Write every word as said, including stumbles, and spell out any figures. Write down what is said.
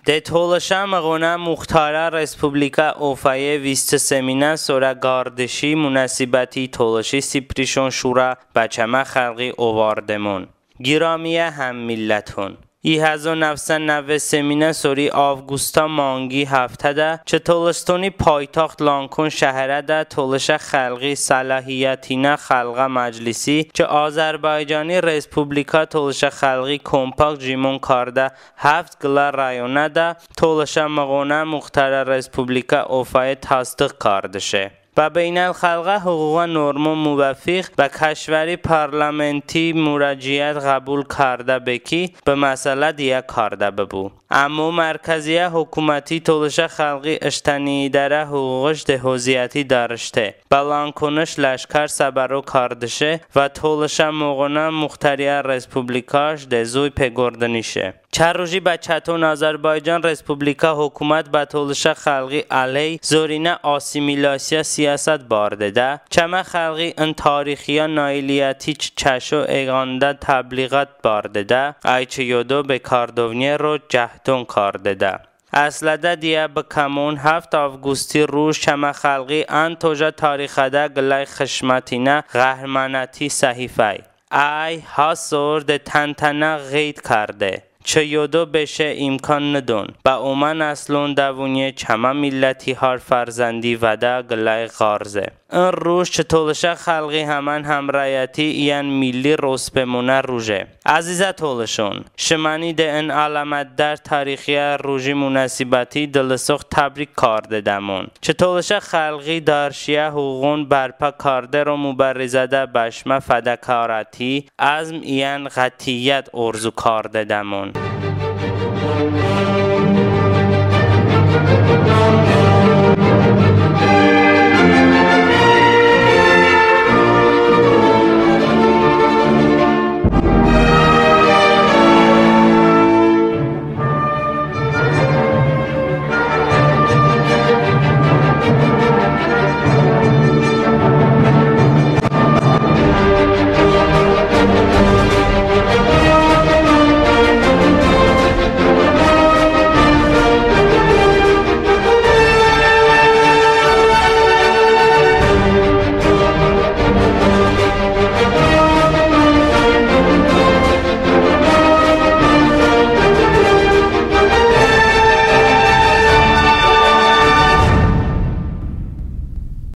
De Tolışə mığonə muxtarə respublikə ofəye vist seminə sorə qardışi munasibəti Tolışi Siprişon şurə bə çəmə xəlği ovardemon. Qiramiyə həmmilləton. İ həzo nəvsə nəvvə seminə sori avqustə manqi həftədə çı Tolışıstoni paytaxt Lankon şəhrədə Tolışə xəlği səlahiyətinə xəlğə məclisi çı Azərbaycani Respublikə Tolışə xəlği kompakt jimon kardə həft qılə rayonədə Tolışə mığonə muxtarə respublikə ofəye tasdıq kardışe. Bə beynəlxəlğə huğuğə normon mıvəfiq bə kəşvəri parlamenti muraciət ğəbul kardə be ki, bı məsələ diyə kardə bıbu. Əmmo mərkəziyə hukuməti Tolışə xəlği ıştəni idarə huğuğış de hoziyəti darışte. Bə Lankonış ləşkər səbəro kardışe və Tolışə mığonə muxtariyə respublikəş de zuy peqordınişe. Çə ruji bə çəton Azərbaycan Respublikə hukumət bə Tolışə xəlği əleyh zorinə assimilasiya siyasət bardedə, çəmə xəlği ın tarixiyə nailiyəti çı çəşo eğandə təbliğat bardedə, əy çı yodo bekardovniyero cəhdon kardedə. Əslədə diyə bıkəmon həft avqusti ruj çəmə xəlği ən tojə tarixədə qıləy xışmətinə ğəhrmənəti səhifəy. Əy ha sor de təntənə ğeyd karde. Çı yodo beşe imkon nıdon. Bə omə nəslon dəvoniye çəmə milləti har fərzəndi vədə qıləy ğarze. In ruj çı Tolışə xəlği həmən həmrəyəti iyən milli rosbemonə ruje. Əzizə tolışon, şıməni de ın əlamətdar tarixiyə ruji munasibəti dılısıx təbrik kardedəmon. Çı Tolışə xəlği darşiyə huğuğon bərpo kardero mubarizədə bəşmə fədəkarəti, əzm iyən ğətiyyət orzu kardedəmon.